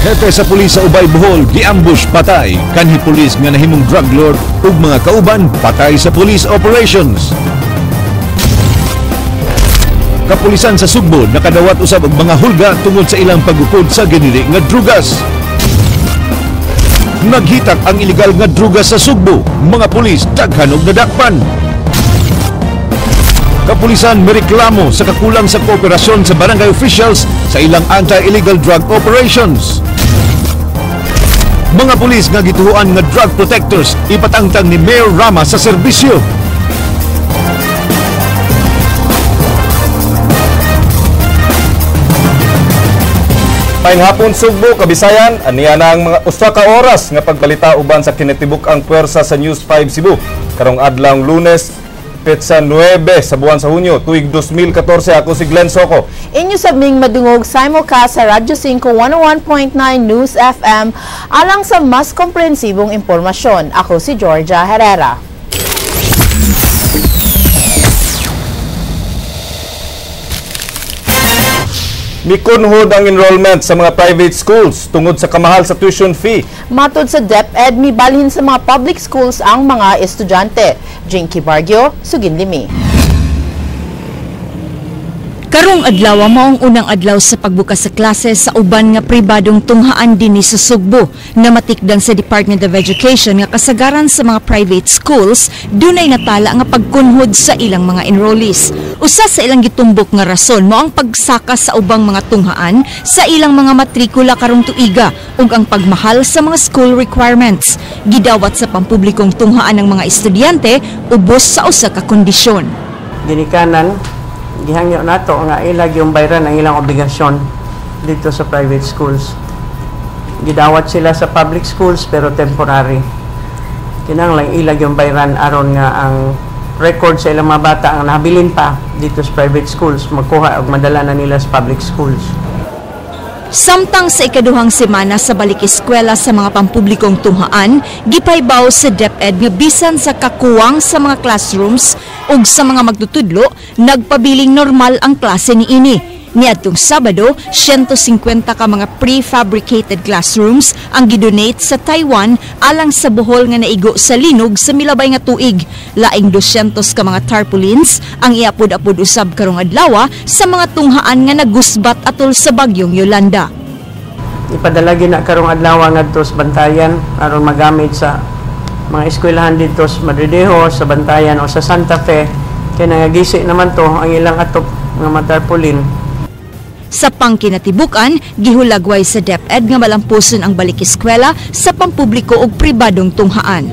Hepe sa pulis sa Ubay, Bohol, giambush, patay. Kanhi pulis nga nahimong drug lord ug mga kauban patay sa police operations. Kapulisan sa Sugbo nakadawat usab og mga hulga tungod sa ilang pagukod sa ginili nga drugas. Naghitak ang illegal nga drugas sa Sugbo. Mga pulis daghan og nadakpan. Kapulisan mereklamo sa kakulang sa kooperasyon sa barangay officials sa ilang anti-illegal drug operations. Mga pulis nga gituhuan nga drug protectors ipatangtang ni Mayor Rama sa serbisyo. Maayong hapon, Sugbo, Kabisayan, aniya na ang mga usa ka oras nga pagbalita uban sa kinatibuk ang puwersa sa News 5 Cebu. Karong adlaw Lunes, petsa 9 sa buwan sa Hunyo, tuig 2014. Ako si Glenn Soco. Inyo sabing madungog simulcast sa Radyo 5 101.9 News FM alang sa mas komprehensibong impormasyon. Ako si Georgia Herrera. Mikunhod ang enrollment sa mga private schools tungod sa kamahal sa tuition fee. Matod sa DepEd, mibalhin sa mga public schools ang mga estudyante. Jinky Bargio, Suginlimi. Karong adlaw mao ang unang adlaw sa pagbukas sa klase sa uban nga pribadong tunghaan dinhi sa Sugbo. Namatikdan sa Department of Education nga kasagaran sa mga private schools dunay natala nga pagkunhod sa ilang mga enrollees. Usa sa ilang gitumbok nga rason mao ang pagsaka sa ubang mga tunghaan sa ilang mga matrikula karong tuiga ug ang pagmahal sa mga school requirements. Gidawat sa pampublikong tunghaan ng mga estudyante ubos sa usa ka kondisyon. Ginikanan, gihangyo nato nga ilag yung bayran ang ilang obligasyon dito sa private schools. Gidawat sila sa public schools pero temporary. Kinahanglan ilag yung bayran aron nga ang record sa ilang mga bata ang nabilin pa dito sa private schools makuha og madala na nila sa public schools. Samtang sa ikaduhang semana sa balik eskwela sa mga pampublikong tunghaan, gipaybaw sa DepEd nga bisan sa kakuwang sa mga classrooms ug sa mga magtutudlo, nagpabiling normal ang klase niini. Niadtong Sabado, 150 ka mga prefabricated classrooms ang gidonate sa Taiwan alang sa Bohol nga naigo sa linog sa milabay nga tuig. Laing 200 ka mga tarpaulins ang iapod-apod usab karong adlaw sa mga tunghaan nga nagusbat atol sa bagyong Yolanda. Ipadala gyud na karong adlaw ngadto sa Bantayan aron magamit sa mga eskwelahan dito sa Madridejos, sa Bantayan o sa Santa Fe. Kay nangagisi naman to ang ilang atop nga mga tarpaulin. Sa pangkinatibukan, gihulagway sa DepEd nga malampuson ang balik eskwela sa pampubliko ug pribadong tunghaan.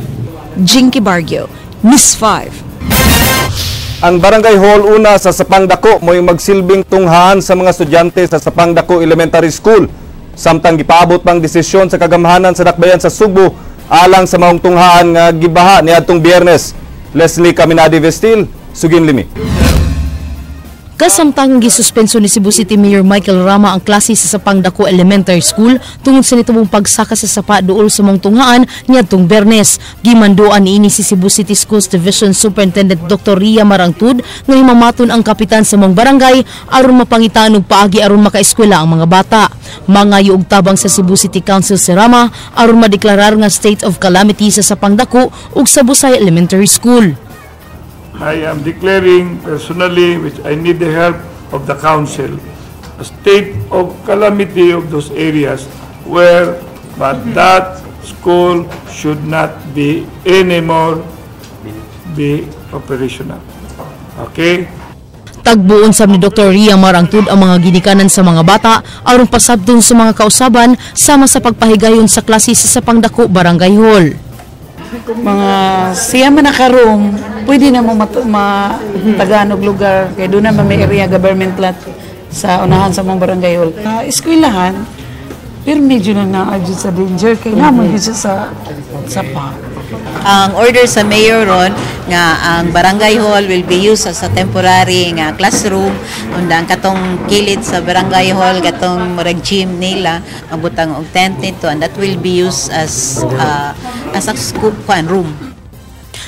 Jinky Bargio, News 5. Ang Barangay Hall una sa Sapang Dako mo'y magsilbing tunghaan sa mga estudyante sa Sapang Dako Elementary School. Samtang gipaabot pang desisyon sa kagamhanan sa dakbayan sa Sugbo alang sa maong tunghaan nga gibaha niadtong Biyernes. Leslie Caminadi Vestil, Suginlimi. Kasamtang gisuspenso ni Cebu City Mayor Michael Rama ang klase sa Sapang Dako Elementary School tungod sa nitubong pagsaka sa sapa duol sa mong tunghaan niadtong Bernes. Gimanduan niini si Cebu City Schools Division Superintendent Dr. Ria Marangtud nga himamaton ang kapitan sa mong barangay aron mapangitaan og paagi aron makaeskwela ang mga bata. Mangayo og tabang sa Cebu City Council si Rama aron madeklarar nga state of calamity sa Sapang Dako ug sa Busay Elementary School. I am declaring personally, which I need the help of the council, a state of calamity of those areas where, but that school should not be anymore be operational. Okay? Tagbuon sab ni Dr. Ria Marangtud ang mga ginikanan sa mga bata aron pasabton sa mga kausaban sama sa pagpahigayon sa klase sa Sapang Dako Barangay Hall. Mga siya man naka-room, pwede na mo matagaan og lugar kay doon na may area government lot sa unahan sa mga barangay hall. Eskwelahan, pero medyo na naa sa danger kay namo gyud siya sa pa. Ang order sa mayor ron nga ang barangay hall will be used as a temporary nga classroom, unda ang katong kilid sa barangay hall katong murag gym nila magbutang og tent nito, and that will be used as a school room.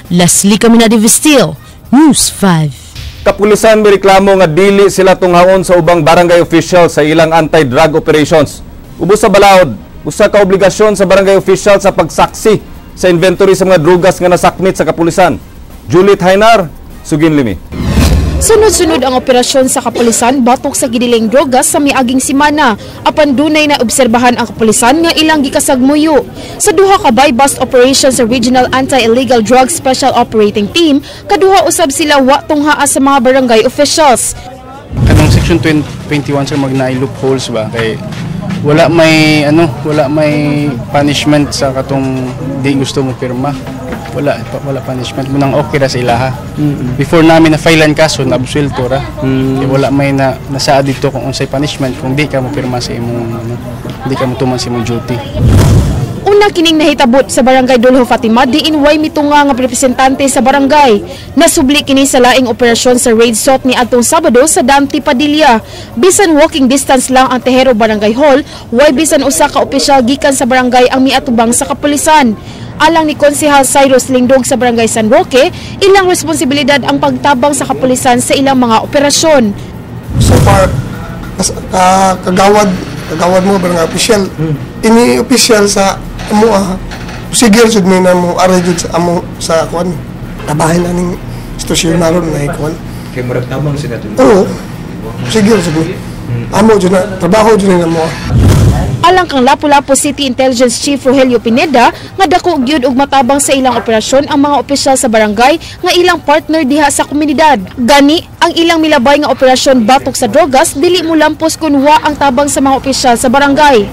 Leslie Caminadi Vestil, News 5. Kapulisan mireklamo nga dili sila tunghaon sa ubang barangay official sa ilang anti-drug operations. Ubos sa balaod, Usa ka obligasyon sa barangay official sa pagsaksi sa inventory sa mga drugas nga nasakmit sa kapulisan. Juliet Hainar, Suginlimi. Sunod-sunod ang operasyon sa kapulisan batok sa gidiling drogas sa miaging simana. Apan dunay na obserbahan ang kapulisan nga ilang gikasagmuyo. Sa duha ka buy bust operation sa Regional Anti-Illegal Drug Special Operating Team, kaduha usab sila wa tunghaa sa mga barangay officials. Kanang section 20, 21, sir, mag naay loopholes ba kay wala may ano, wala may punishment sa katong di gusto mo pirma. Wala punishment mo nang okay ra sa ilaha. Before namin na filean kaso, na absuelto ra. Kay wala may na nasaad dito kung unsay punishment kung di ka mo pirma sa imong ano, di ka mo tuman sa imong duty. Una kining nahitabot sa Barangay Dulho Fatima diin way mitunga nga representante sa barangay. Nasubli kini sa laing operasyon sa raid SOT ni adtong Sabado sa Dante Padilla. Bisan walking distance lang ang Tejero Barangay Hall, way bisan usa ka opisyal gikan sa barangay ang miatubang sa kapulisan. Alang ni Konsehal Cyrus Lingdog sa Barangay San Roque, ilang responsibilidad ang pagtabang sa kapulisan sa ilang mga operasyon. So far, kagawad mo barangay official. Ini official sa amo sige jud mi na mo aray jud sa amo sa kuan. Tabahin aning sitwasyon naron na kuan. Kay murag tabang sila to. Oo. Sige jud mi. Amo jud na trabaho jud na mo. Alang kang Lapu-Lapu City Intelligence Chief Rogelio Pineda nga dako gyud og matabang sa ilang operasyon ang mga opisyal sa barangay nga ilang partner diha sa komunidad. Gani, ang ilang milabay nga operasyon batok sa drogas dili mo lampos kun wa ang tabang sa mga opisyal sa barangay.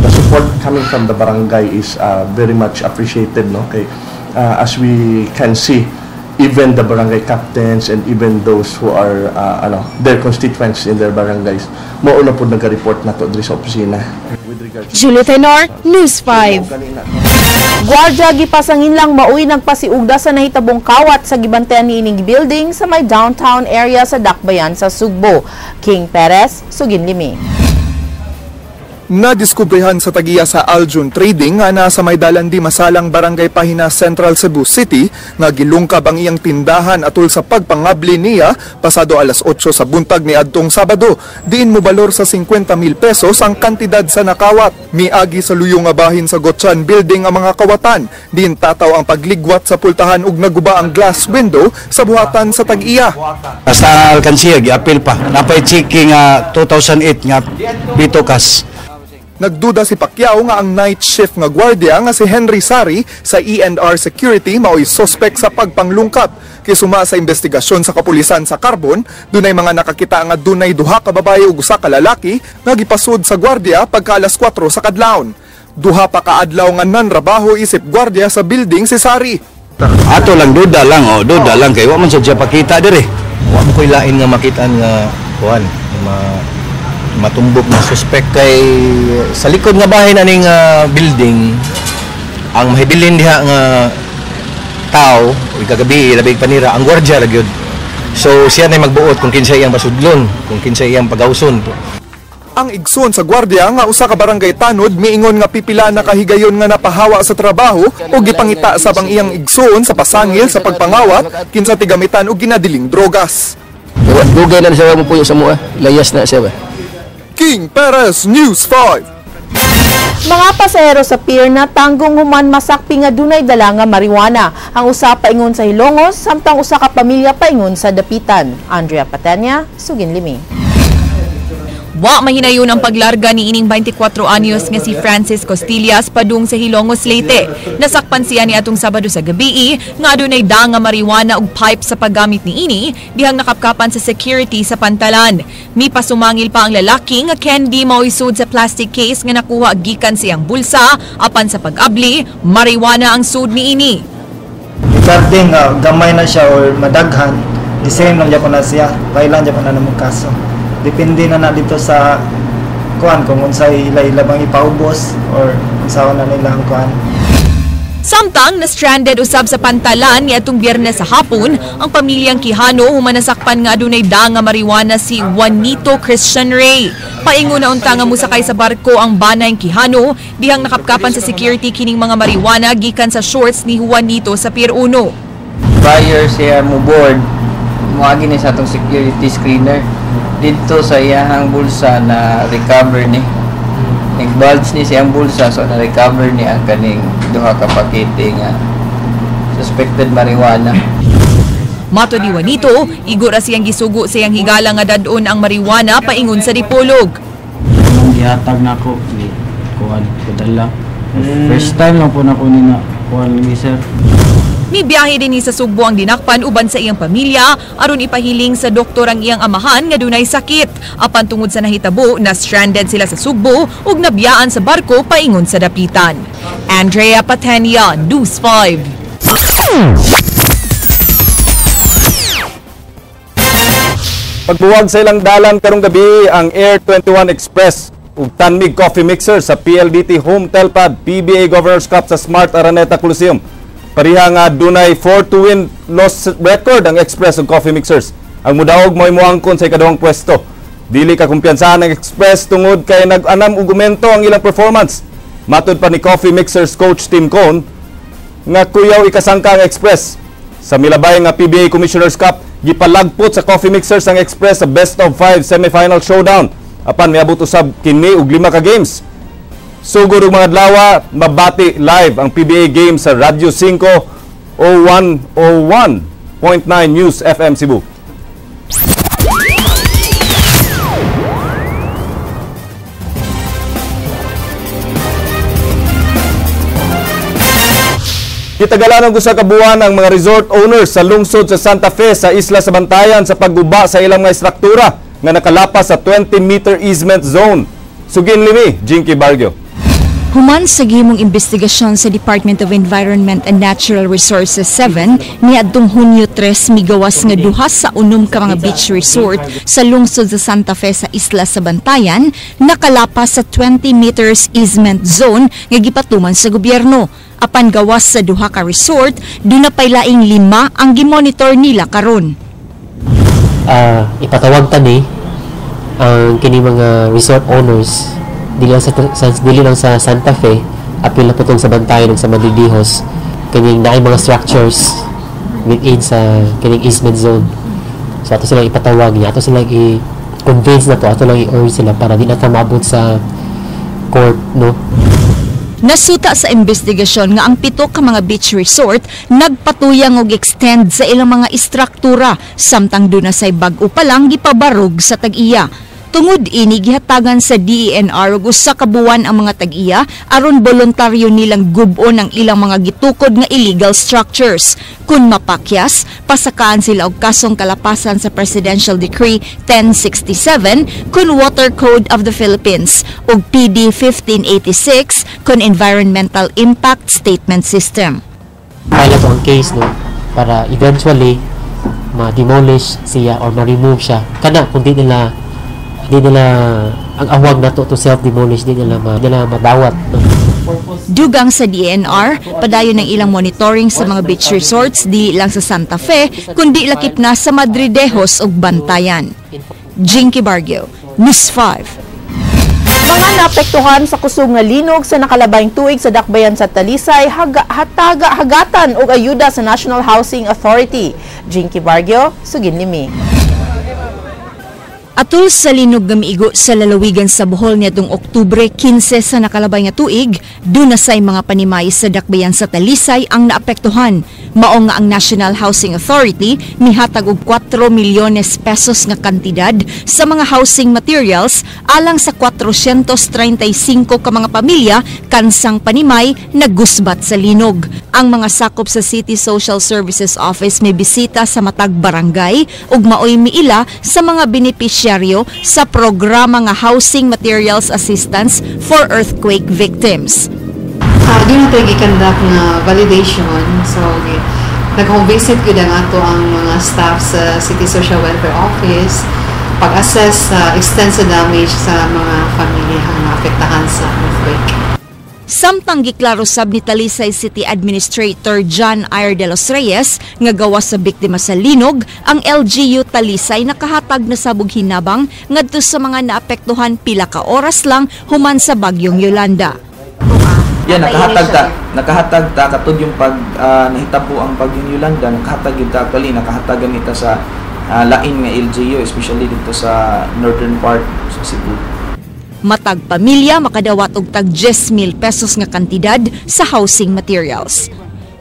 The support coming from the barangay is very much appreciated, no? Kay, as we can see, even the barangay captains and even those who are their constituents in their barangays, mao na pud nagka-report na to diri sa opisina. With regards Julie Tenor, News 5. Gwardya gipasangin lang maoy nagpasiugda sa nahitabong kawat sa gibantayan niining building sa may downtown area sa Dakbayan sa Sugbo. King Perez, Suginlimi. Nadiskubrehan sa tagiya sa Aljun Trading nga nasa may Dalandi Masalang, Barangay Pahina, Central Cebu City nga gilungkab ang iyang tindahan atul sa pagpangabli niya pasado alas 8 sa buntag ni adtong Sabado. Diin mo balor sa 50 mil pesos ang kantidad sa nakawat. Miagi sa luyo nga bahin sa Gotchan Building ang mga kawatan. Diin tataw ang pagligwat sa pultahan ug naguba ang glass window sa buhatan sa tag-iya. Basta alkansiya, giapil pa. Napay checking nga 2008 nga pito cash. Nagduda si Pacquiao nga ang night shift nga gwardiya nga si Henry Sari sa E&R Security maoy suspect sa pagpanglungkap. Kisuma sa investigasyon sa kapulisan sa Carbon, dunay mga nakakita nga dunay duha ka babae ug usa ka lalaki nga gipasud sa gwardiya pagka alas 4 sa kadlawon. Duha pa ka adlaw nga nanrabaho isip gwardiya sa building si Sari. Ato lang duda lang, oh, duda lang kay wa man sad siya pakita dire. Wa mo koy lain nga makitaan nga kuan, matumbok na suspect kay sa likod nga bahay na ning building ang mahibilin diha nga tao ug kagabi labi panira ang gwardiya ra gyud. So siya nay magbuot kung kinsa iyang pasudlon, kung kinsa iyang pagawson. Ang igsoon sa gwardiya nga usa ka barangay tanod miingon nga pipila na kahigayon nga napahawa sa trabaho o gipangita sa bang iyang igsoon sa pasangil sa pagpangawat kinsa tigamitan og ginadiling drogas. Dugay na siya mo puyo sa mua, layas na siya ba. King Perez, News 5. Mga pasahero sa pier na tanggong human masakpi nga dunay dala nga marijuana. Ang usa paingon sa Hilongos, samtang usa ka pamilya paingon sa Dapitan. Andrea Patenya, Suginlimi. Wa mahinayon ang paglarga ni ining 24 anyos nga si Francis Costillas padung sa Hilongos, Leyte. Nasakpan siya ni atong Sabado sa gabi nga adunay da nga marijuana ug pipe sa paggamit ni ini dihang nakapkapan sa security sa pantalan. Mipasumangil pa ang lalaki nga candy mao'y sud sa plastic case nga nakuha gikan siyang bulsa, apan sa pag-abli, marijuana ang sud ni ini. Regarding gamay na siya or madaghan, the same lang gyapon na siya, kailan gyapon na namong kaso. Depende na na dito sa kuan kung unsay ila bang ipaubos or unsaon na nila ang kuan. Samtang na-stranded usab sa pantalan ni atong Biyernes sa hapon, ang pamilyang Quijano human nasakpan nga adunay da nga marijuana si Juanito Christian Ray. Paingon na unta nga mosakay sa barko ang banay Quijano dihang nakapkapan sa security kining mga marijuana gikan sa shorts ni Juanito sa Pier 1. Prior siya mo board, moagi ni sa atong security screener. Dito sa iyahang bulsa na recover ni. Nag-bulge ni siyang bulsa, so na-recover ni ang kaning duha ka pakete nga suspected marijuana. Mato ni Juanito, igo ra siyang gisugo sa iyang higala nga dadon ang marijuana paingon sa Dipolog. Anong gihatag nako ni kuan padala. First time lang po nako ni na kuan ni sir. Mibiyahe din ni sa Sugbo ang dinakpan uban sa iyang pamilya aron ipahiling sa doktor ang iyang amahan nga dunay sakit. Apan tungod sa nahitabo, na stranded sila sa Sugbo ug nabiyaan sa barko paingon sa dapitan. Andrea Patenia, News 5. Pagbuwag sa ilang dalan karong gabi ang Air 21 Express ug Tanmig Coffee Mixer sa PLDT Home Telpad PBA Governors Cup sa Smart Araneta Coliseum. Pareha nga dunay 4-2 win loss record ang Express ug Coffee Mixers. Ang mudaog mo'y moangkon sa ikaduhang pwesto. Dili ka kumpiyansahan ang Express tungod kay nag-anam og aumento ang ilang performance. Matud pa ni Coffee Mixers coach Tim Cone nga kuyaw ikasangka ang Express. Sa milabay nga PBA Commissioners Cup, gipalagpot sa Coffee Mixers ang Express sa best of 5 semifinal showdown. Apan miabot usab kini og 5 ka games. Sugod og mga adlaw, mabati live ang PBA game sa Radyo 5 0101.9 News FM Cebu. Gitagalan og usa ka buwan ang mga resort owners sa lungsod sa Santa Fe sa Isla sa Bantayan sa pagguba sa ilang mga istruktura nga nakalapas sa 20-meter easement zone. Sugin limi, Jinky Bargio. Human sa gihimong investigasyon sa Department of Environment and Natural Resources 7 niadtong Hunyo 3 migawas nga 2 sa 6 ka mga beach resort sa lungsod sa Santa Fe sa Isla sa Bantayan nakalapas sa 20 meters easement zone nga gipatuman sa gobyerno. Apan gawas sa 2 ka resort, duna pay laing 5 ang gimonitor nila karon. Ipatawag ta ni ang kini mga resort owners dili lang sa Santa Fe, apil na putong sa Bantayan ug sa Madridejos kining naay mga structures within sa kining easement zone. So ato silang ipatawag niya, ato silang i-convince na to, ato lang i-urge sila para di na ta maabot sa court, no? Nasuta sa investigasyon nga ang 7 ka mga beach resort nagpatuyang og extend sa ilang mga istruktura samtang duna say bag-o pa lang gipabarog sa tag-iya. Tungod ini gihatagan sa DENR og usa ka buwan ang mga tag-iya aron boluntaryo nilang gub-on ang ilang mga gitukod nga illegal structures. Kun mapakyas, pasakaan sila og kasong kalapasan sa Presidential Decree 1067 kun Water Code of the Philippines ug PD 1586 kun Environmental Impact Statement System. File ang case, no, para eventually ma-demolish siya or ma-remove siya. Kana kung di nila ang awag na to self-demolish, di nila madawat. No? Dugang sa DNR, padayon ng ilang monitoring sa mga beach resorts di lang sa Santa Fe, kundi lakip na sa Madridejos ug Bantayan. Jinky Bargio, News 5. Mga naapektuhan sa kusog nga linog sa nakalabayng tuig sa Dakbayan sa Talisay, hagatan og ayuda sa National Housing Authority. Jinky Bargio, sugin limi. Atul sa linog nga miigo sa lalawigan sa Bohol niadtong Oktubre 15 sa nakalabay nga tuig, duna say mga panimay sa Dakbayan sa Talisay ang naapektuhan. Mao nga ang National Housing Authority mihatag og 4 milyones pesos nga kantidad sa mga housing materials alang sa 435 ka mga pamilya kansang panimay nagusbat sa linog. Ang mga sakop sa City Social Services Office may bisita sa matag barangay ug maoy miila sa mga benepisyaryo sa programa nga Housing Materials Assistance for Earthquake Victims. Doon nato gi-conduct nga validation. So, nag-home visit gyud ang ato ang mga staff sa City Social Welfare Office pag-assess sa extent sa damage sa mga pamilya nga apektahan sa earthquake. Samtang giklaro sab ni Talisay City Administrator John Ayr de los Reyes nga gawas sa biktima sa linog, ang LGU Talisay nakahatag na sabog hinabang ngadto sa mga naapektuhan pila ka oras lang human sa bagyong Yolanda. Yeah, nakahatag ta katud yung pag nahitabo ang bagyong Yolanda, nakahatag gyud ta actually nakahatag gamita sa lain nga LGU, especially dito sa northern part sa Cebu. Matag pamilya makadawat og tag 10,000 pesos nga kantidad sa housing materials.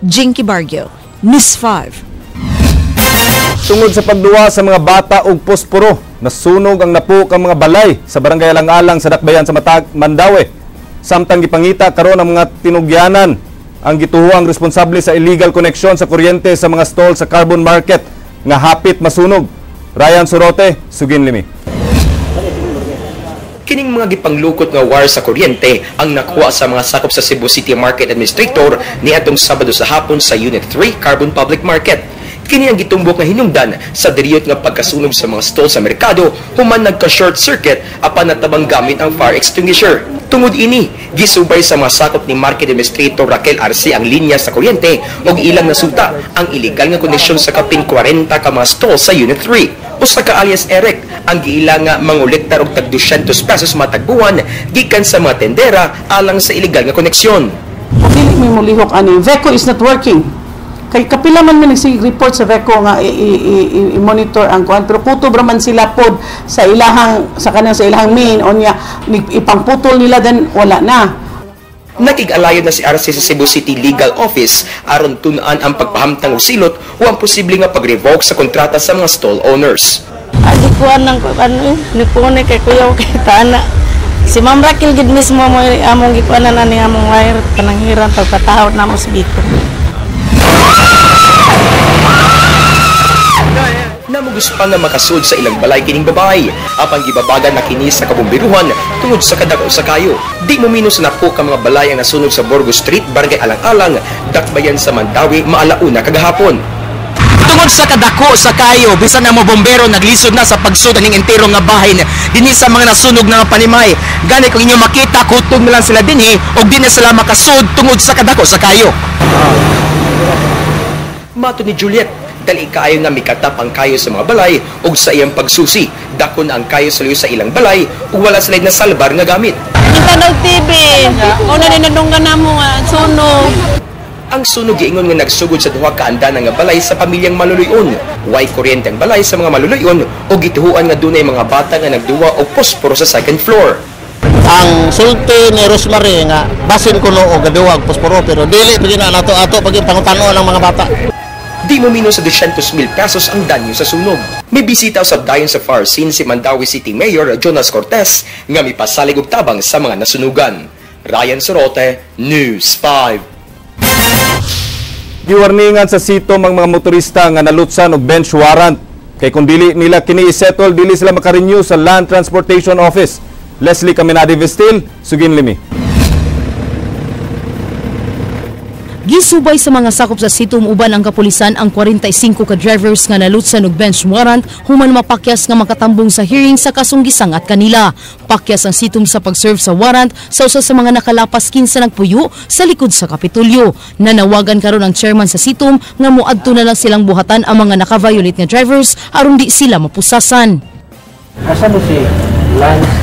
Jinky Barrio, News 5. Tungod sa pagduwa sa mga bata og posporo, nasunog ang napo ka mga balay sa Barangay Alang-Alang sa Dakbayan sa Matag, Mandaue. Samtang gipangita karon ang mga tinugyanan ang gituhuang responsable sa illegal connection sa kuryente sa mga stall sa carbon market nga hapit masunog. Ryan Sorote, sugin limi. Kining mga gipanglukot nga wire sa kuryente ang nakuha sa mga sakop sa Cebu City Market Administrator niadtong Sabado sa hapon sa Unit 3 Carbon Public Market. Kini ang gitumbok nga hinungdan sa diriyot nga pagkasunog sa mga stall sa merkado human nagka-short circuit apan natabang gamit ang fire extinguisher. Tungod ini, gisubay sa mga sakop ni Market Administrator Raquel Arce ang linya sa kuryente ug ilang nasuta ang illegal nga koneksyon sa kapin 40 ka mga stall sa Unit 3. Usa ka alias Eric ang giila nga mangolektar og tag 200 pesos matag buwan gikan sa mga tendera alang sa illegal nga koneksyon. Dili mi molihok ani, VECO is not working. Kay kapila man mi nagsige report sa VECO nga i-monitor ang kuan, pero kutob ra man sila pod sa ilahang sa kanang sa ilahang main onya ipangputol nila, then wala na. Nakig-alayon na si Arce sa Cebu City Legal Office aron tun-an ang pagpahamtang og silot o ang posible nga pag-revoke sa kontrata sa mga stall owners. Adi kuan ng ano ni kuan kay kuya kay tana. Si Ma'am Raquel gid mismo mo among gikuanan ani among wire pananghiran pagpatahod namo sa Bicol. Namugos pa nga makasud sa ilang balay kining babae apan gibabagan na kini sa kabomberuhan tungod sa kadako sa kayo. Di mo minus na po ka mga balay ang nasunog sa Burgos Street, Barangay Alang-Alang, Dakbayan sa Mandaue, maalauna kagahapon. Tungod sa kadako sa kayo, bisan ang mga bombero naglisod na sa pagsud aning entero nga bahin dinhi sa mga nasunog na nga panimay. Gani kung inyo makita, kutob na lang sila dinhi og di na sila makasud tungod sa kadako sa kayo. Mato ni Juliet, dali kaayo nga mikatap ang kayo sa mga balay ug sa iyang pagsusi. Dako na ang kayo sa luyo sa ilang balay ug wala sila nasalbar nga gamit. Kita TV. Una ni nadunggan namo nga sunog. Ang sunog giingon nga nagsugod sa duha ka andanan nga balay sa pamilyang maluluyon. Way kuryente ang balay sa mga maluluyon ug gituhuan nga dunay mga bata nga nagduwa og posporo sa second floor. Ang sulti ni Rosemary nga basin kuno og gaduwa og posporo, pero dili pud na nato ato pag pangutanon ang mga bata. Di mo minus sa 200,000 pesos ang danyo sa sunog. May bisita usab dayon sa fire scene si Mandaue City Mayor Jonas Cortez nga mipasalig og tabang sa mga nasunugan. Ryan Sorote, News 5. Giwarningan sa sitom ang mga motorista nga nalutsan og bench warrant. Kay kung dili nila kini isettle, dili sila makarenew sa Land Transportation Office. Leslie Caminade Vestil, sugin limi. Gisubay sa mga sakop sa sitom uban ang kapulisan ang 45 ka drivers nga nalutsan og bench warrant human mapakyas nga makatambong sa hearing sa kasong gisangat kanila. Pakyas ang sitom sa pag-serve sa warrant sa usa sa mga nakalapas 15 nagpuyo sa likod sa Kapitolyo. Nanawagan karon ang chairman sa sitom nga moadto na lang silang buhatan ang mga naka-violate nga drivers aron di sila mapusasan. Asa mo si Lance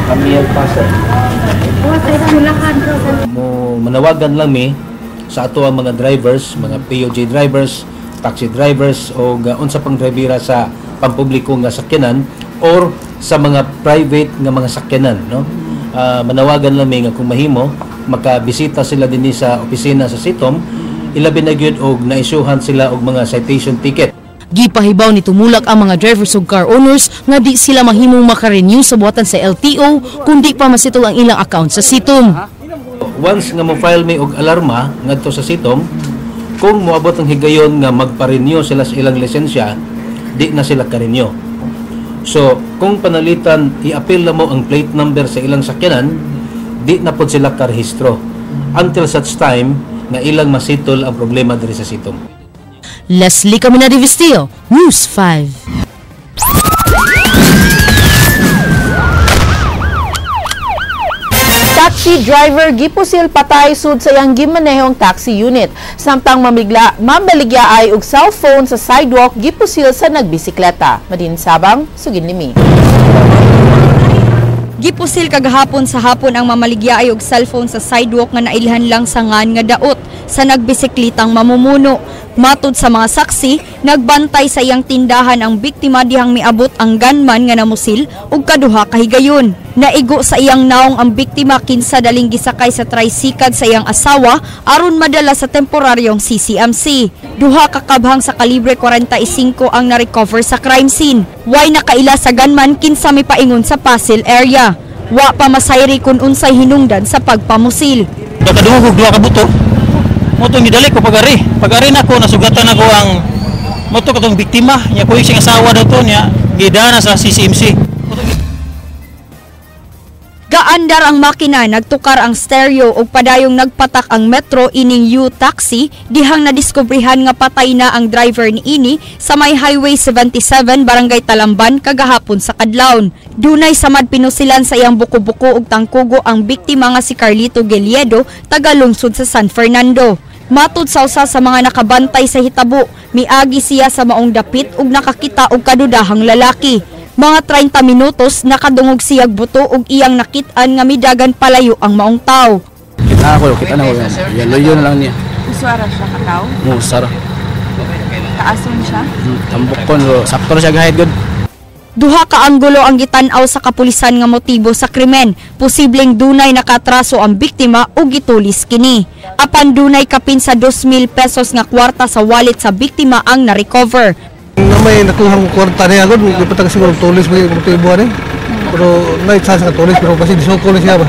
Camille Passer? Mo manawagan lang mi sa ato ang mga drivers, mga POJ drivers, taxi drivers o unsa pang drivera sa pampubliko nga sakyanan or sa mga private nga mga sakyanan, no? Manawagan lang mi nga kung mahimo makabisita sila dinhi sa opisina sa Sitom, ilabi na gyud og naisyuhan sila og mga citation ticket. Gipahibaw ni tumulak ang mga drivers ug car owners nga di sila mahimong maka-renew sa buhatan sa LTO kundi pa masettle ang ilang account sa Sitom. Once nga mo-file mi og alarma ngadto sa Sitom, kung moabot ang higayon nga magpa-renew sila sa ilang lisensya, di na sila ka-renew. So, kung panalitan i-appeal na mo ang plate number sa ilang sakyanan, di na pod sila karehistro until such time nga ilang masitol ang problema diri sa Sitom. Leslie Caminade Vistillo, News 5. Taxi driver gipusil patay sud sa iyang gimanehong taxi unit. Samtang mambaligya ay og cellphone sa sidewalk gipusil sa nagbisikleta. Madin Sabang, sugin limi. Gipusil kagahapon sa hapon ang mamaligya og cellphone sa sidewalk nga nailhan lang sa ngan nga daot sa nagbisiklitang mamumuno. Matud sa mga saksi, nagbantay sa iyang tindahan ang biktima dihang miabot ang gunman nga namusil og kaduha ka higayon. Naigo sa iyang naong ang biktima kinsa daling gisakay sa tricycle sa iyang asawa aron madala sa temporaryong CCMC. Duha ka kabhang sa kalibre 45 ang na-recover sa crime scene. Way nakaila sa gunman kinsa mipaingon sa Pasil area. Wa pa masayri kun unsay hinungdan sa pagpamusil. Nakadungog og duha ka buto. Moto gidali ko pagari. Pagari nako nasugatan nako ang moto katong biktima nya kuy siyang asawa daw to niya gidana sa CCMC. Gaandar ang makina, nagtukar ang stereo ug padayong nagpatak ang metro ining U-Taxi dihang nadiskubrehan nga patay na ang driver niini sa may Highway 77 Barangay Talamban kagahapon sa kadlawon. Dunay samad pinusilan sa iyang buko-buko ug tangkugo ang biktima nga si Carlito Geliedo, taga lungsod sa San Fernando. Matud sa usa sa mga nakabantay sa hitabo, miagi siya sa maong dapit ug nakakita og kadudahang lalaki. Mga 30 minutos nakadungog siyag buto ug iyang nakit-an nga midagan palayo ang maong tawo. Kita ako, kita na ko. Yan, loyo na lang niya. Usara siya ka tawo? Oo, usara. Taason siya? Tambok ko, sakto siya gahit good. Duha ka anggulo ang gitan-aw sa kapulisan nga motibo sa krimen. Posibleng dunay nakatraso ang biktima o gitulis kini. Apan dunay kapin sa 2,000 pesos nga kwarta sa wallet sa biktima ang na-recover. Na may nakuha ng kwarta niya agad, hindi pa siguro tulis may motibo ani. Pero may chance nga tulis pero kasi disukol na siya ba.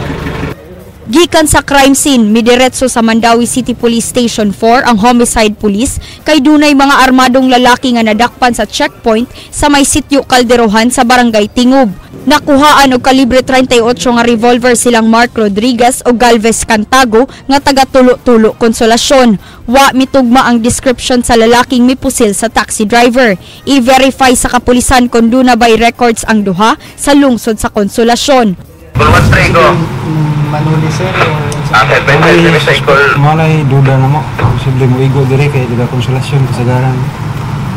Gikan sa crime scene, midiretso sa Mandaue City Police Station 4 ang homicide police kay dunay mga armadong lalaki nga nadakpan sa checkpoint sa may sitio Calderohan sa Barangay Tingub. Nakuhaan og kalibre 38 nga revolver silang Mark Rodriguez o Galvez Cantago nga taga Tulo-Tulo, Konsolasyon. Wa mitugma ang description sa lalaking mipusil sa taxi driver. I-verify sa kapulisan kung duna by records ang duha sa lungsod sa Konsolasyon. Manuli sir or malay duda na mo posible mo igo dire kay taga Konsolasyon kasagaran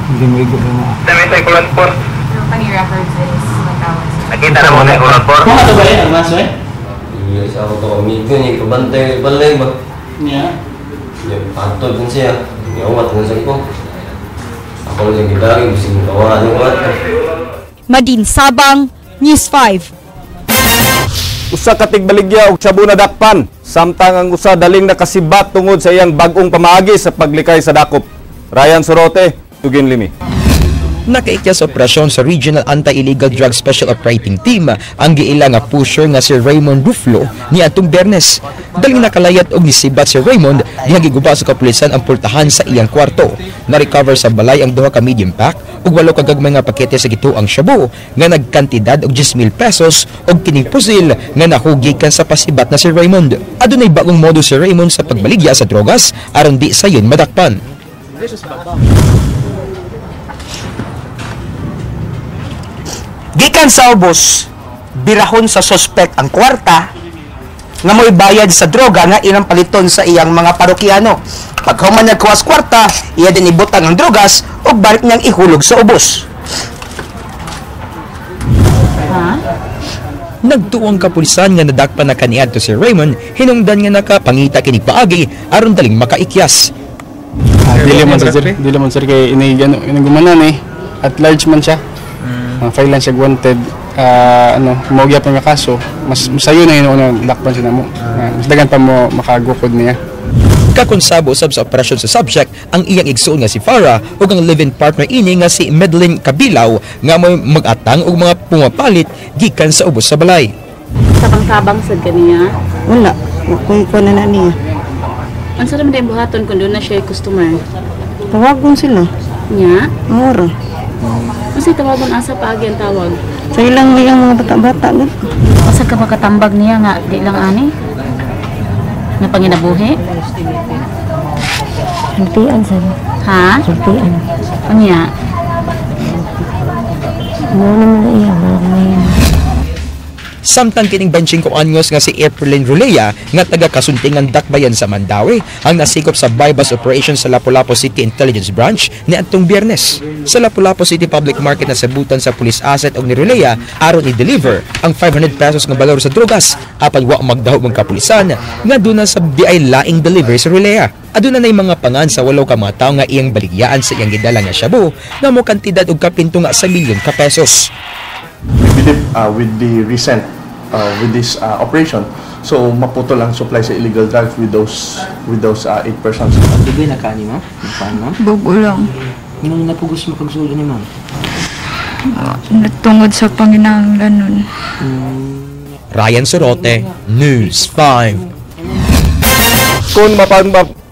hindi mo igo na mo. Kani records is Mandaue. Nakita na mo na yung por. Kung ato ba yan ang maso eh? Iya, sa ako to amigo niya kabantay balay ba. Niya. Niya pantod din siya. Niya uwat na sa ko. Ako lang gidagi bisig kawa ni uwat. Madin Sabang, News 5. Usa ka tigbaligya og shabu na dakpan, samtang ang usa daling nakasibat tungod sa iyang bag-ong pamaagi sa paglikay sa dakop. Ryan Sorote, Tugin Limi. Nakaikya sa operasyon sa Regional Anti-Illegal Drug Special Operating Team ang giila nga pusher nga si Raymond Ruflo ni atong Bernes. Daling nakalayat og nisibat si Raymond dihang giguba sa kapulisan ang pultahan sa iyang kwarto. Na-recover sa balay ang duha ka medium pack ug 8 ka gagmay nga pakete sa gituang shabu nga nagkantidad og 10,000 pesos og kining pusil nga nahugi kan sa pasibat na si Raymond. Adunay bagong modo si Raymond sa pagbaligya sa drogas aron di sayon madakpan. Gikan sa ubos, birahon sa suspect ang kwarta nga mo'y bayad sa droga nga ilang paliton sa iyang mga parokyano. Paghuman nagkuha sa kwarta, iya din ibutang ang drogas o balik niyang ihulog sa ubos. Nagtuong kapulisan nga nadakpan na kaniadto si Raymond, hinungdan nga nakapangita kini paagi aron daling makaikyas. Dili man sir, dili man sir kay ini ano ini gumanan eh. At large man siya. File lang siya wanted ano mo gyapon nga kaso mas sayo na yun ano dakpan siya namo. Mas dagan pa mo makagukod niya. Kakonsabo usab sa operasyon sa subject ang iyang igsuon nga si Farah ug ang live-in partner ini nga si Medlin Kabilaw nga mo'y mag-atang og mga pumapalit gikan sa ubos sa balay. Tabang-tabang sad kaniya? Wala, kung kuan na niya. Unsa naman day buhaton kung doon na siya customer? Tawagon sila. Nya? Mura. Unsay tawagon asa paagi ang tawag? Sa ilang iyang mga bata-bata gud. Asa ka makatambag niya nga di lang ani? Nga panginabuhi? Sultian sir. Ha? Sultian. Unya? Mo naman na iya, wala may. Samtang kining 25 anyos nga si Aprilyn Rulea nga taga Kasuntingan, Dakbayan sa Mandaue ang nasikop sa buy-bust operation sa Lapu-Lapu City Intelligence Branch niadtong Biyernes. Sa Lapu-Lapu City Public Market nasabutan sa police asset og ni Rulea aron i-deliver ang 500 pesos nga balor sa drogas apan wa magdahom ang kapulisan nga duna sa di ay laing delivery sa Rulea. Aduna nay mga pangan sa 8 ka mga tawo nga iyang baligyaan sa iyang gidala nga shabu nga mo kantidad og kapinto nga sa milyon ka pesos. We believe with the recent with this operation, so maputol ang supply sa illegal drugs with those 8 persons. Dugay na ka ni ma'am? Nagpaan ma'am? Bago lang. Nganong napugos mo kagsulod ni ma'am? Tungod sa panginahanglanon. Ryan Sorote, News 5. Kung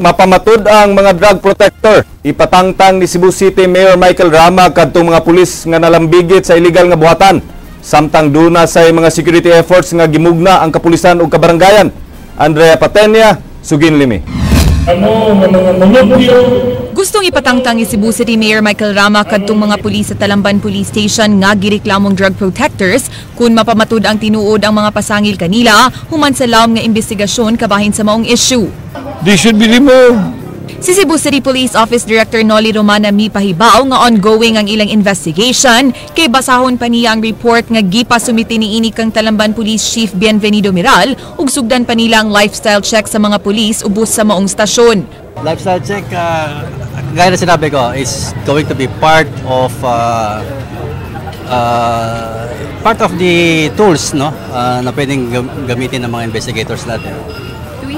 mapamatud ang mga drug protector, ipatangtang ni Cebu City Mayor Michael Rama kadtong mga pulis nga nalambigit sa illegal nga buhatan. Samtang duna sa mga security efforts nga gimugna ang kapulisan ug kabaranggayan. Andrea Patenia, sugin limi. Gustong ipatangtang ni Cebu City Mayor Michael Rama kadtong mga pulis sa Talamban Police Station nga gireklamong drug protectors kung mapamatud ang tinuod ang mga pasangil kanila human sa lawom nga investigasyon kabahin sa maong issue. They should be removed. Si Cebu City Police Office Director Noli Romana mipahibaw nga ongoing ang ilang investigation kay basahon pa niya ang report nga gipasumiti niini kang Talamban Police Chief Bienvenido Miral ug sugdan pa nila ang lifestyle check sa mga pulis ubos sa maong stasyon. Lifestyle check, gaya na sinabi ko, is going to be part of the tools, no, na pwedeng gamitin ng mga investigators natin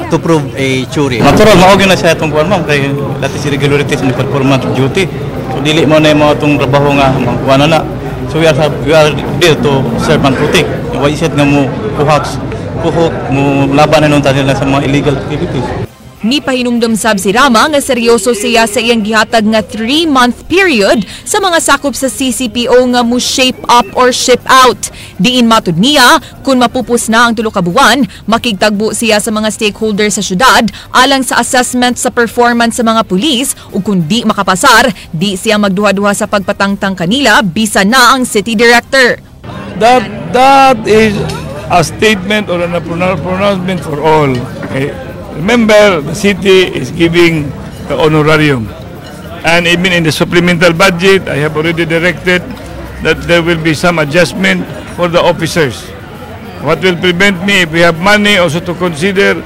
to prove a theory. Natural, mao na siya itong kuwan ma'am, kay that is irregularities in the performance of duty. So dili mo na yung mga itong trabaho nga magkuha na na. So we are there to serve and protect. Why is it nga mo kuhak, kuhok, mo laban na nung nila sa mga illegal activities. Mipahinumdom sab si Rama nga seryoso siya sa iyang gihatag nga 3-month period sa mga sakop sa CCPO nga mo shape up or ship out. Diin matud niya, kung mapupus na ang tulo ka buwan, makigtagbo siya sa mga stakeholders sa syudad alang sa assessment sa performance sa mga pulis ug kung di makapasar, di siya magduha-duha sa pagpatangtang kanila bisan na ang city director. That is a statement or a pronouncement for all. Okay? Remember, the city is giving the honorarium. And even in the supplemental budget, I have already directed that there will be some adjustment for the officers. What will prevent me if we have money also to consider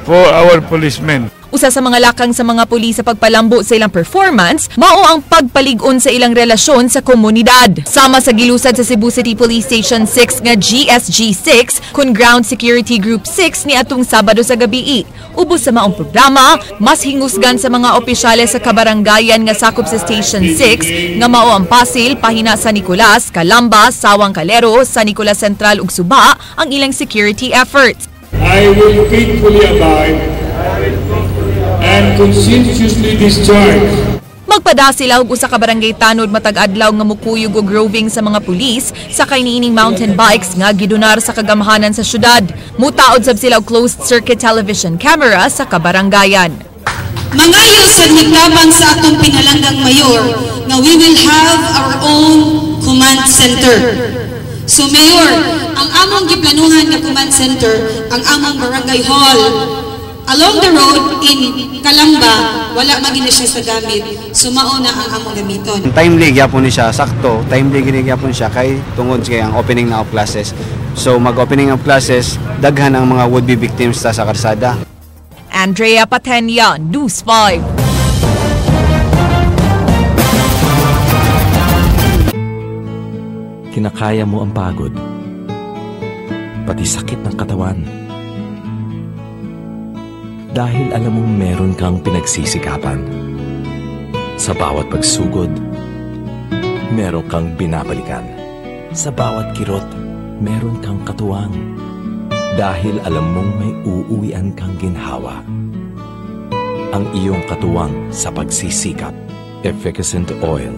for our policemen? Usa sa mga lakang sa mga pulis sa pagpalambo sa ilang performance, mao ang pagpalig-on sa ilang relasyon sa komunidad. Sama sa gilusad sa Cebu City Police Station 6 nga GSG 6 kun Ground Security Group 6 ni atong Sabado sa gabi. Ubos sa maong programa, mas hingusgan sa mga opisyales sa kabaranggayan nga sakop sa Station 6 nga mao ang Pasil, Pahina San Nicolas, Calamba, Sawang Calero, San Nicolas Central ug Suba ang ilang security efforts. I will faithfully abide and conscientiously discharge Magpada sila og usa ka barangay tanod matag adlaw nga mukuyog og roving sa mga pulis sakay niining mountain bikes nga gidonar sa kagamhanan sa syudad. Mutaod sab sila og closed circuit television camera sa kabaranggayan. Mangayo sa nagtabang sa atong pinalanggang mayor nga we will have our own command center. So Mayor, ang among giplanuhan nga command center, ang among barangay hall along the road in Calamba, wala man gina siya sa gamit. So mao na ang among gamiton. Timely gyapon ni siya, sakto, timely gini gyapon siya kay tungod kay ang opening na of classes. So mag-opening of classes, daghan ang mga would-be victims ta sa karsada. Andrea Patenia, News 5. Kinakaya mo ang pagod, pati sakit ng katawan. Dahil alam mong meron kang pinagsisikapan. Sa bawat pagsugod, meron kang binabalikan. Sa bawat kirot, meron kang katuwang. Dahil alam mong may uuwian kang ginhawa. Ang iyong katuwang sa pagsisikap. Efficascent Oil.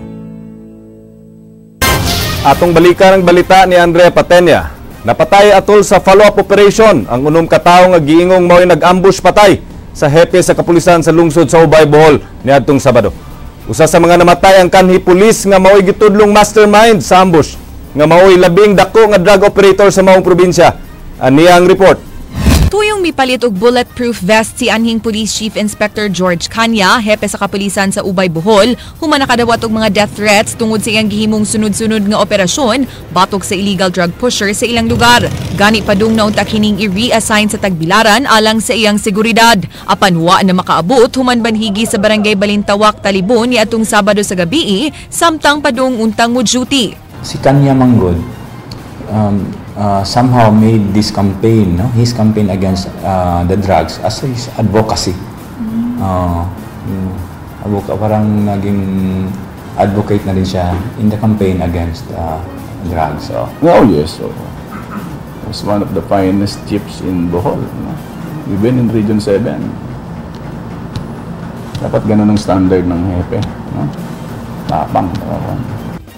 Atong balikan ang balita ni Andrea Patenia. Napatay atol sa follow-up operation ang 6 ka tawo nga giingong mao'y nag-ambush patay sa hepe sa kapulisan sa lungsod sa Ubay, Bohol niadtong Sabado. Usa sa mga namatay ang kanhi pulis nga mao'y gitudlong mastermind sa ambush. nga maoy labing dako nga drug operator sa maong probinsya. Ani ang report. Tuyong mipalit og bulletproof vest si anhing Police Chief Inspector George Kanya, hepe sa kapulisan sa Ubay, Bohol, human nakadawat og mga death threats tungod sa iyang gihimong sunod-sunod nga operasyon batok sa illegal drug pusher sa ilang lugar. Gani padung na unta kining i-reassign sa Tagbilaran alang sa iyang seguridad. Apan wa na makaabot human banhigi sa Barangay Balintawak, Talibon niadtong Sabado sa gabi, samtang padung untang mo duty. Si Kanya manggod somehow made this campaign, no? His campaign against the drugs as his advocacy. Parang naging advocate na rin siya in the campaign against drugs. So. Oh yes, so was one of the finest chiefs in Bohol. No? Even in Region 7. Dapat ganun ang standard ng hepe. No? Tapang. Tapang.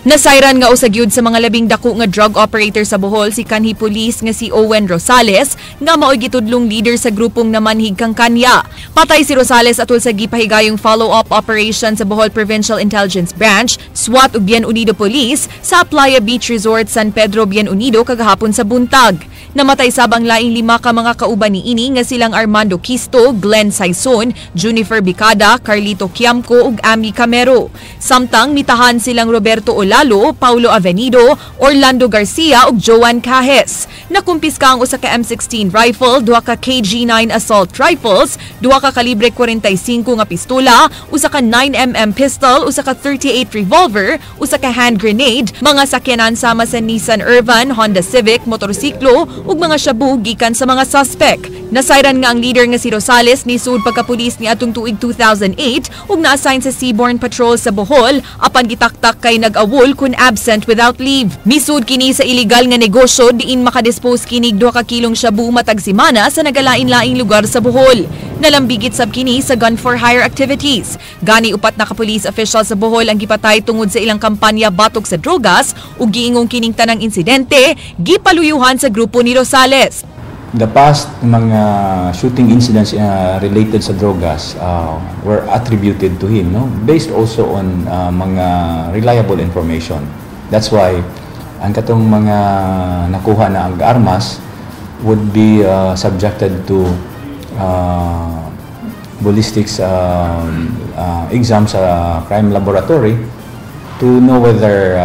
Nasayran nga usa gyud sa mga labing dako nga drug operator sa Bohol si kanhi police nga si Owen Rosales, nga maoy gitudlong leader sa grupong namanhig kang Kanya. Patay si Rosales atol sa gipahigayong follow-up operation sa Bohol Provincial Intelligence Branch, SWAT ug Bien Unido Police sa Playa Beach Resort, San Pedro, Bien Unido kagahapon sa buntag. Namatay sab ang laing lima ka mga kauban niini nga silang Armando Kisto, Glenn Saison, Junifer Bicada, Carlito Kiamco ug Ami Camero. Samtang mitahan silang Roberto Olalo, Paulo Avenido, Orlando Garcia ug Joan Cajes. Nakumpiska ang usa ka M16 rifle, duha ka KG9 assault rifles, duha ka kalibre 45 nga pistola, usa ka 9 mm pistol, usa ka 38 revolver, usa ka hand grenade, mga sakyanan sama sa Nissan Urvan, Honda Civic, motorsiklo ug mga shabu gikan sa mga suspect. Nasayran nga ang leader nga si Rosales nisud pagkapulis ni atong tuig 2008 ug na-assign sa Seaborne Patrol sa Bohol, apan gitaktak kay nag-awol kun absent without leave. Misud kini sa illegal nga negosyo diin makadispose kinig 2 ka kilong shabu matag semana sa nagalain-laing lugar sa Bohol. Nalambigit sab kini sa gun for hire activities. Gani upat na ka police official sa Bohol ang gipatay tungod sa ilang kampanya batok sa drogas ug giingong kining tanang insidente gipaluyuhan sa grupo ni Rosales. The past mga shooting incidents related sa drogas were attributed to him, no? Based also on mga reliable information. That's why ang katong mga nakuha na ang armas would be subjected to ballistics exam sa crime laboratory to know whether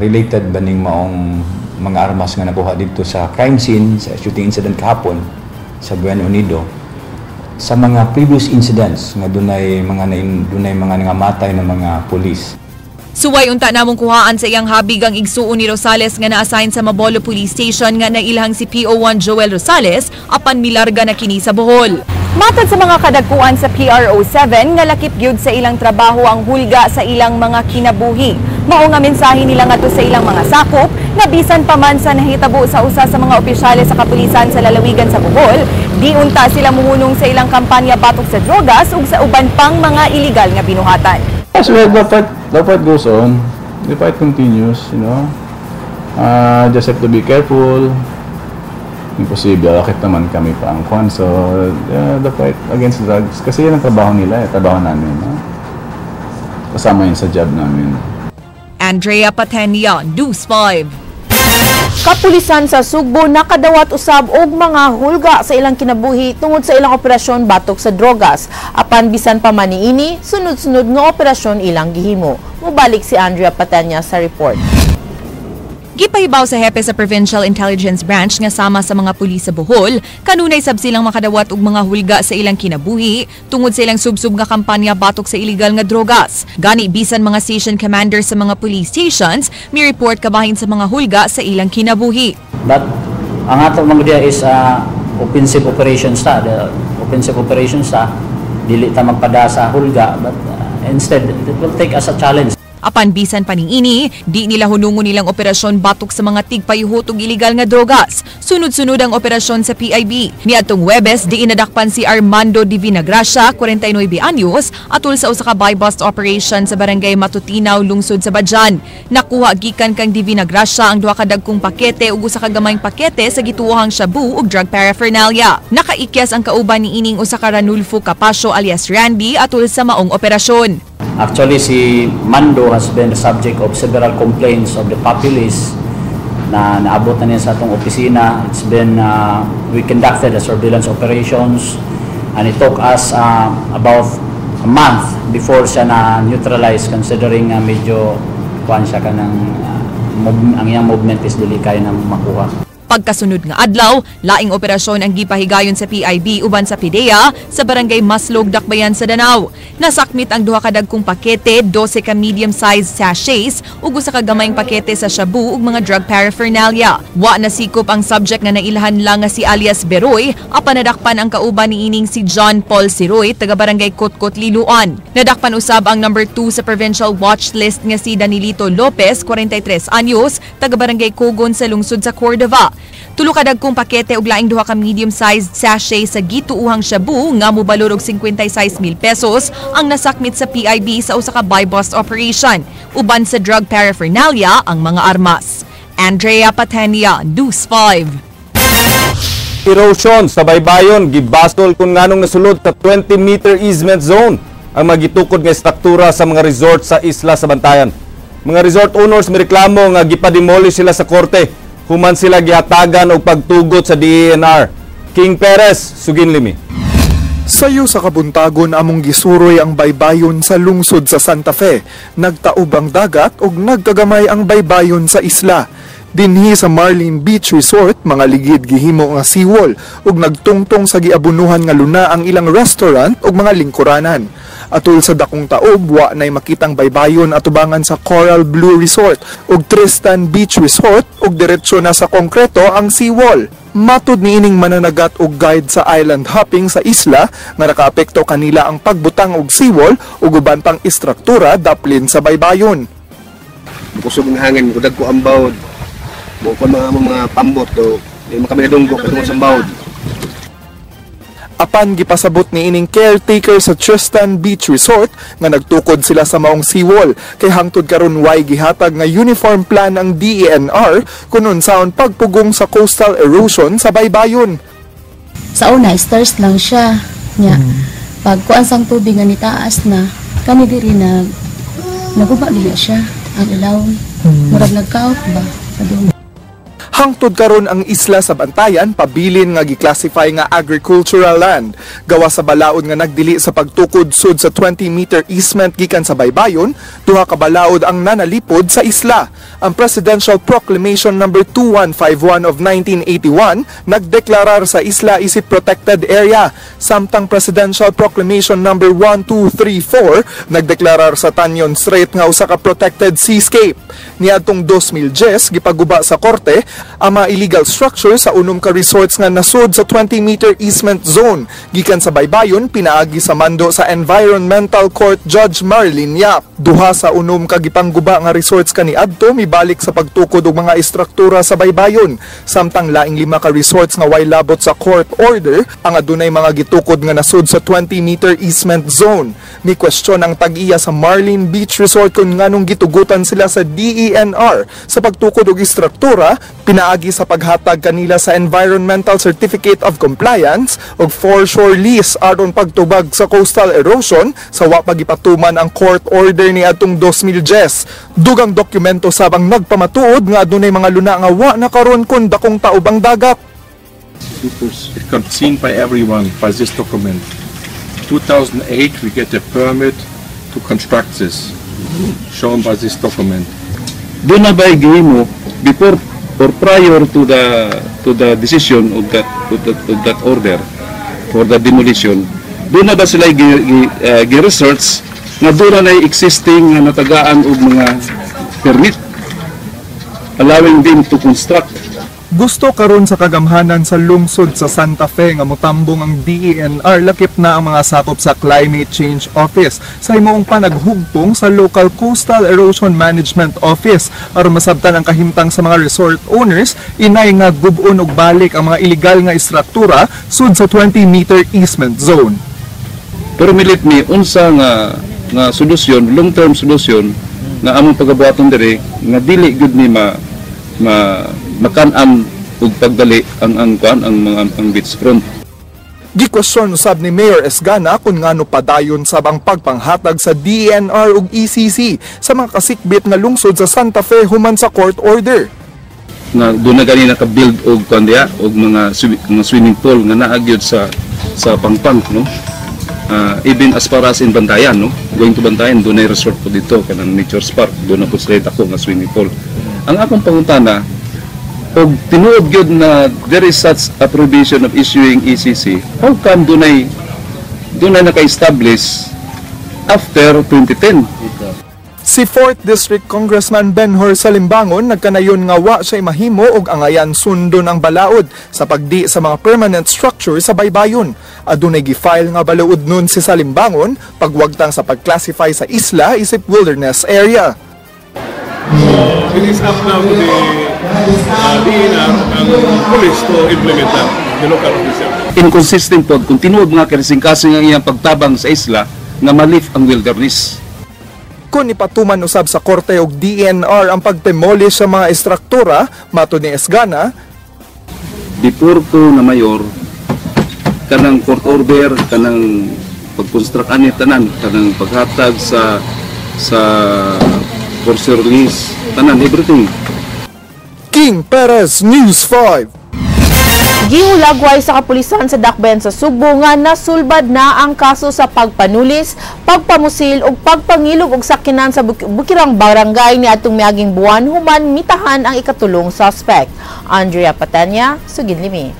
related ba ning maong mga armas nga nakuha dito sa crime scene sa shooting incident kahapon sa Buen Unido sa mga previous incidents nga dunay mga nangamatay na mga pulis. Suway unta namong kuhaan sa iyang habig ang igsuon ni Rosales nga na-assign sa Mabolo Police Station nga nailhang si PO1 Joel Rosales, apan milarga na kini sa Bohol. Matod sa mga kadagkuan sa PRO 7 nga lakip gyud sa ilang trabaho ang hulga sa ilang mga kinabuhi. Mao nga mensahe nila ngadto sa ilang mga sakop nga bisan pa man sa nahitabo sa usa sa mga opisyales sa kapulisan sa lalawigan sa Bohol, di unta sila muhunong sa ilang kampanya batok sa drogas ug sa uban pang mga iligal nga binuhatan. Yes, well, the fight goes on. The fight continues. Just have to be careful. Imposible, bakit naman kami pa ang kwan. So, the fight against drugs, kasi yan ang trabaho nila, eh, trabaho namin. No? Kasama yun sa job namin. Andrea Patenia, News 5. Kapulisan sa Sugbo nakadawat usab og mga hulga sa ilang kinabuhi tungod sa ilang operasyon batok sa drogas. Apan bisan pa man niini, sunod-sunod nga operasyon ilang gihimo. Mubalik si Andrea Patenia sa report. Gipahibaw sa hepe sa Provincial Intelligence Branch nga sama sa mga pulis sa Bohol, kanunay sab silang makadawat og mga hulga sa ilang kinabuhi tungod sa ilang subsub nga kampanya batok sa illegal nga drogas. Gani bisan mga station commander sa mga police stations, mi report kabahin sa mga hulga sa ilang kinabuhi. But ang ato mga diya is offensive operations ta, the offensive operations ta, dili ta magpada sa hulga, but instead it will take us a challenge. Apan bisan pa niini, di nila hunungon nilang operasyon batok sa mga tigpayuhot og illegal nga drogas. Sunod-sunod ang operasyon sa PIB. Niadtong Huwebes, di inadakpan si Armando Divina Gracia, 49 anyos, atol sa usa ka buy-bust operation sa Barangay Matutinaw, lungsod sa Badian. Nakuha gikan kang Divina Gracia ang duha ka dagkong pakete ug usa ka gamayng pakete sa gituohang shabu ug drug paraphernalia. Nakaikyas ang kauban niining usa ka Ranulfo Capacio alias Randy atol sa maong operasyon. Actually, si Mando has been the subject of several complaints of the populace. Na naabot na niya sa atong opisina. It's been we conducted a surveillance operations and it took us about a month before siya na neutralize, considering medyo kuan siya kanang ang iyang movement is dili kaya na makuha. Pagkasunod nga adlaw, laing operasyon ang gipahigayon sa PIB uban sa PDEA sa barangay Maslog, Dakbayan sa Danao. Nasakmit ang duha ka dagkong pakete, 12 ka medium-sized sachets ug usa ka gamayng pakete sa shabu ug mga drug paraphernalia. Wa nasikop ang subject nga nailhan lang nga si alias Beroy, apan nadakpan ang kauban niining si John Paul Siroy, taga barangay Kotkot, Liloan. Nadakpan usab ang number 2 sa provincial watch list nga si Danilito Lopez, 43 anyos, taga barangay Kogon sa lungsod sa Cordova. Tulo ka dagkong pakete ug laing duha ka medium-sized sachet sa gituuhang shabu nga mobalor og 56,000 pesos ang nasakmit sa PIB sa usa ka buy-bust operation. Uban sa drug paraphernalia ang mga armas. Andrea Patenia, News 5. Erosion sa baybayon gibasol kung nganong nasulod sa 20-meter easement zone ang magitukod nga istruktura sa mga resort sa isla sa Bantayan. Mga resort owners mireklamo nga gipademolish sila sa korte human sila gihatagan og pagtugot sa DENR. King Perez, sugin limi. Sayo sa kabuntagon among gisuroy ang baybayon sa lungsod sa Santa Fe. Nagtaob ang dagat ug nagkagamay ang baybayon sa isla. Dinhi sa Marlin Beach Resort, mga ligid gihimo nga seawall ug nagtungtong sa giabunuhan nga luna ang ilang restaurant ug mga lingkuranan. Atul sa dakong taob, wa nay makitang baybayon atubangan sa Coral Blue Resort ug Tristan Beach Resort ug diretso na sa konkreto ang seawall. Matud niining mananagat og guide sa island hopping sa isla nga nakaapekto kanila ang pagbutang og seawall ug uban pang istruktura daplin sa baybayon. Kusog ng hangin, kudag ko ang bawod. Mo mga pambot do, di man kami nadunggok tungod sa bawod. Apan gipasabot ni ining caretaker sa Tristan Beach Resort nga nagtukod sila sa maong seawall kay hangtod karon way gihatag nga uniform plan ang DENR kun unsaon pagpugong sa coastal erosion sa baybayon. Sa una, stairs lang siya. Nya, pag kuan sang tubig nga nitaas na, kani diri na naguba gid siya ang ilaw. Murag nagkaot ba? Padung. Hangtod karon ang isla sa Bantayan pabilin nga gi-classify nga agricultural land. Gawa sa balaod nga nagdili sa pagtukod sud sa 20-meter easement gikan sa baybayon, duha ka balaod ang nanalipod sa isla. Ang Presidential Proclamation number 2151 of 1981 nagdeklarar sa isla isip protected area, samtang Presidential Proclamation number 1234 nagdeklarar sa Tanyon Strait nga usa ka protected seascape. Niadtong 2010 gipaguba sa korte ang mga illegal structure sa unom ka resorts nga nasud sa 20-meter easement zone gikan sa baybayon pinaagi sa mando sa Environmental Court Judge Marlene Yap. Duha sa unom ka gipangguba nga resorts kaniadto mibalik sa pagtukod og mga istruktura sa baybayon, samtang laing 5 ka resorts nga way labot sa court order ang adunay mga gitukod nga nasud sa 20-meter easement zone. Ni question ang tag-iya sa Marlin Beach Resort kung nganong gitugutan sila sa DENR sa pagtukod og istruktura pinaagi sa paghatag kanila sa Environmental Certificate of Compliance ug foreshore lease aron pagtubag sa coastal erosion sa wa pagipatuman ang court order ni adtong 2010. Dugang dokumento sabang nagpamatuod nga adunay mga luna nga wa na karon kun dakong taob ang dagat. It got seen by everyone by this document. 2008 we get a permit to construct this, shown by this document. Doon na ba gihimo before or prior to the decision of that order for the demolition? Doon na ba sila gi-research nga doon na existing nga natagaan og mga permit allowing them to construct? Gusto karon sa kagamhanan sa lungsod sa Santa Fe nga motambong ang DENR lakip na ang mga sakop sa Climate Change Office sa himuong panaghugpong sa Local Coastal Erosion Management Office aron masabtan ang kahimtang sa mga resort owners inay nga gub-on og balik ang mga illegal nga istruktura sud sa 20-meter easement zone. Pero milit mi unsa nga nga solusyon, long-term solution nga among pagabuhaton diri nga dili gyud ni ma makan-an ug pagdali ang kuan ang mga ang beachfront. Gikwestiyon usab ni Mayor Esgana kung ngano padayon sab ang pagpanghatag sa DENR ug ECC sa mga kasikbit nga lungsod sa Santa Fe human sa court order. Nga doon na gani naka-build og kuan diya og mga swimming pool nga naa gyud sa Pangpang, no? Even as far as in Bantayan, no? Going to Bantayan, doon ay resort po dito kanang Nature's Park, doon na po sila dako nga swimming pool. Ang akong pangutana, og tinuod gyud na there is such a provision of issuing ECC, how come dunay naka-establish after 2010? Si 4th District Congressman Benhur Salimbangon nagkanayon nga wa siya mahimo og angayan sundon ang balaod sa pagdi sa mga permanent structure sa baybayon. Adunay gi-file nga balaod nun si Salimbangon pagwagtang sa pag-classify sa isla isip wilderness area. So it is up now to the DENR and police to implement that, the local official. Inconsistent pod kung tinuod nga kasing-kasing ang iyang pagtabang sa isla nga ma-lift ang wilderness. Kung ipatuman usab sa korte og DENR ang pagdemolish sa mga istruktura, matud ni Esgana, before ko na mayor, kanang court order, kanang pag-construct ani tanan, kanang paghatag sa force release, tanan, everything. King Perez, News 5. Gihulagway sa kapulisan sa Dakbayan sa Sugbo nga nasulbad na ang kaso sa pagpanulis, pagpamusil ug pagpangilog og sakyanan sa Bukirang Barangay niadtong miaging buwan human mitahan ang ikatulong suspect. Andrea Patanya, Sugid Limi.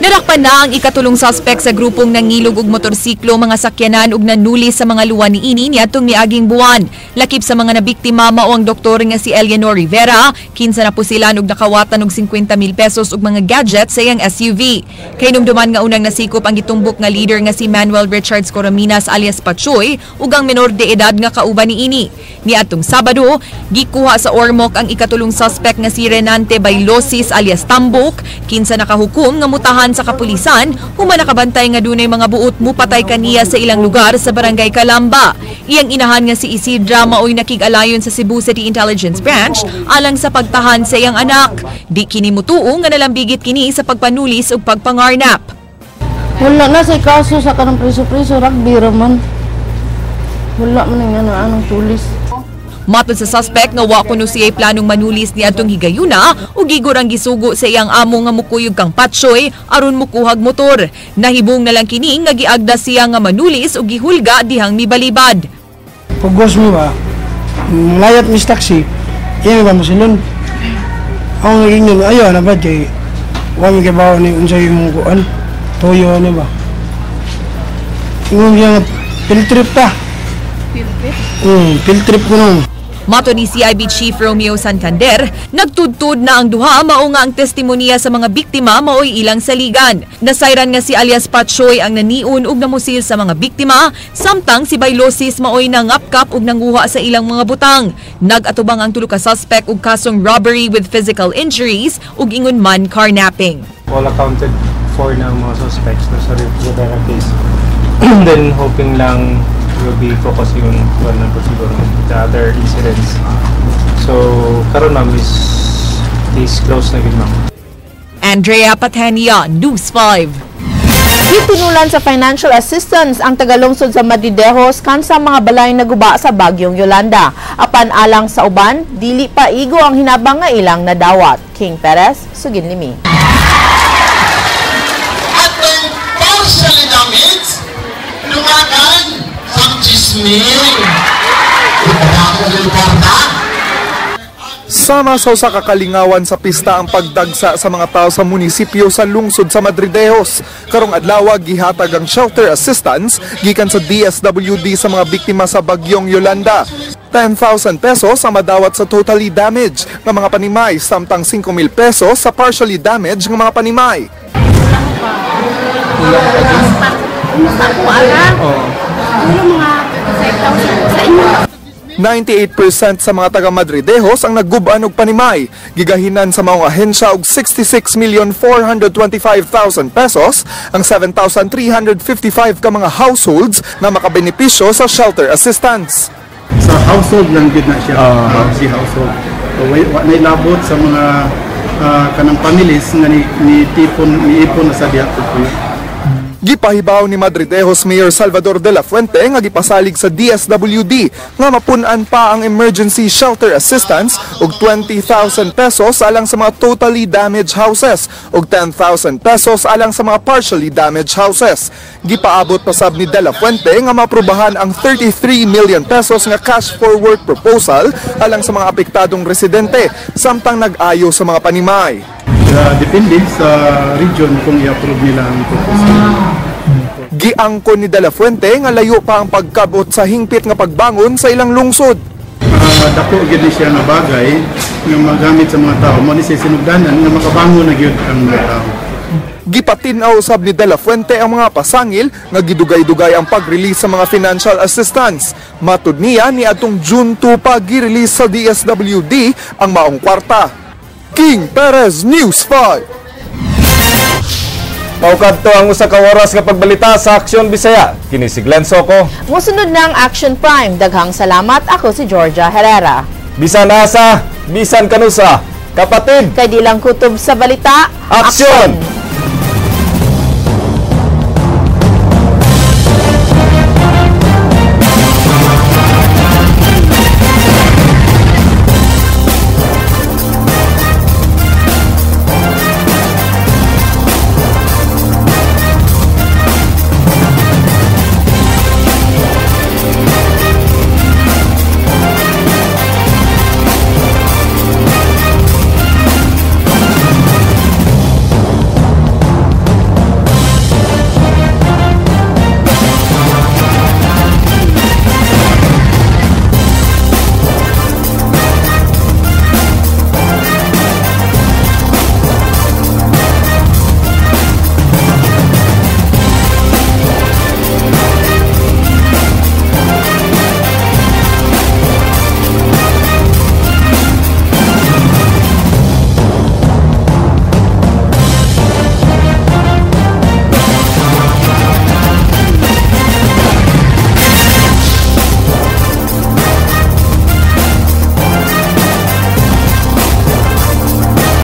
Narakpan na ang ikatulong suspect sa grupong nangilog og motorsiklo, mga sakyanan ug nanuli sa mga luwan niini niadtong miaging buwan. Lakip sa mga nabiktima mao ang doktor nga si Eleanor Rivera, kinsa napusilan og nakawatan og 50,000 pesos ug mga gadgets sa iyang SUV. Kahinumduman nga unang nasikop ang gitumbok nga leader nga si Manuel Richards Corominas alias Pachoy ug ang menor de edad nga kauban niini. Niadtong Sabado, gikuha sa Ormoc ang ikatulong suspect nga si Renante Bailosis alias Tambok, kinsa nakahukom nga mutahan sa kapulisan human nakabantay nga dunay mga buot mupatay kaniya sa ilang lugar sa Barangay Kalamba. Iyang inahan nga si Isidra maoy nakig-alayon sa Cebu City Intelligence Branch alang sa pagtahan sa iyang anak. Di kini mutuo nga nalambigit kini sa pagpanulis ug pagpangarnap. Wala na sa kaso sa kanang preso-preso, rugby raman. Wala man ang anong tulis. Matod sa suspect nga wa kuno siya'y planong manulis ni adtong higayuna ug igor ang gisugo sa iyang amo nga mukuyog kang Patsoy aron mukuhag motor. Nahibong na lang kini nga giagda siya nga manulis ug gihulga dihang mibalibad. Pugos mi ba, layat mis taxi, iya ba mo silon. Ang naging ayo na ba kay wa mi kabaw ni unsay imong kuan, toyo ni ba. Ingon siya nga field trip ta. Field trip? Field trip ko nung. Mato ni CIB Chief Romeo Santander, nagtudtud na ang duha mao nga ang testimonya sa mga biktima maoy ilang saligan. Nasayran nga si alias Patsoy ang naniun ug namusil sa mga biktima, samtang si Bailosis maoy nangapkap ug nanguha sa ilang mga butang. Nag-atubang ang tulo ka suspect og kasong robbery with physical injuries ug ingon man carnapping. All accounted for ng mga suspects na sa Rivera case. Then hoping lang we'll be focusing on well na po siguro the other incidents. So karon ma'am is case closed na gid, ma'am. Andrea Patania, News 5. Gitinulan sa financial assistance ang tagalungsod sa Madridejos kan sa mga balay na guba sa Bagyong Yolanda. Apan alang sa uban, dili pa igo ang hinabang nga ilang nadawat. King Perez, Sugin Limi. Atong partially damaged, dumagan sa chismil. Sama sa usa ka kalingawan sa pista ang pagdagsa sa mga tao sa munisipyo sa lungsod sa Madridejos. Karong adlaw gihatag ang shelter assistance gikan sa DSWD sa mga biktima sa bagyong Yolanda. 10,000 pesos ang madawat sa totally damaged nga mga panimay samtang 5,000 pesos sa partially damaged nga mga panimay. Ako ara. Ano mga 5,000 sa inyo. 98% sa mga taga Madridejos ang nagguban og panimay. Gigahinan sa maong ahensya og 66,425,000 pesos ang 7,355 ka mga households na makabenepisyo sa shelter assistance. Sa household lang gid na siya, si household. So, wa nailabot sa mga kanang families nga ni tipon ni ipon na sa diha po. Gipahibaw ni Madridejos Mayor Salvador de la Fuente nga gipasalig sa DSWD nga mapun-an pa ang emergency shelter assistance og 20,000 pesos alang sa mga totally damaged houses ug 10,000 pesos alang sa mga partially damaged houses. Gipaabot pa sab ni de la Fuente nga maaprubahan ang 33 million pesos nga cash for work proposal alang sa mga apektadong residente samtang nag-ayo sa mga panimay. Depende sa region kung i-approve nila ang proposal. Giangkon ni De La Fuente nga layo pa ang pagkabot sa hingpit nga pagbangon sa ilang lungsod. Dako gyud ni siya nga bagay nga magamit sa mga tao, mo ni siya sinugdanan nga makabangon na gyud ang mga tao. Gipatin-aw usab ni De La Fuente ang mga pasangil nga gidugay-dugay ang pag-release sa mga financial assistance. Matud niya, niadtong June 2 pa gi-release sa DSWD ang maong kwarta. King Perez, News 5. Mao kadto ang usa ka oras nga pagbalita sa Aksyon Bisaya. Kini si Glenn Soco. Musunod ng Action Prime. Daghang salamat. Ako si Georgia Herrera. Bisan asa, bisan kanusa. Kapatid, Kay di lang kutob sa balita. Aksyon!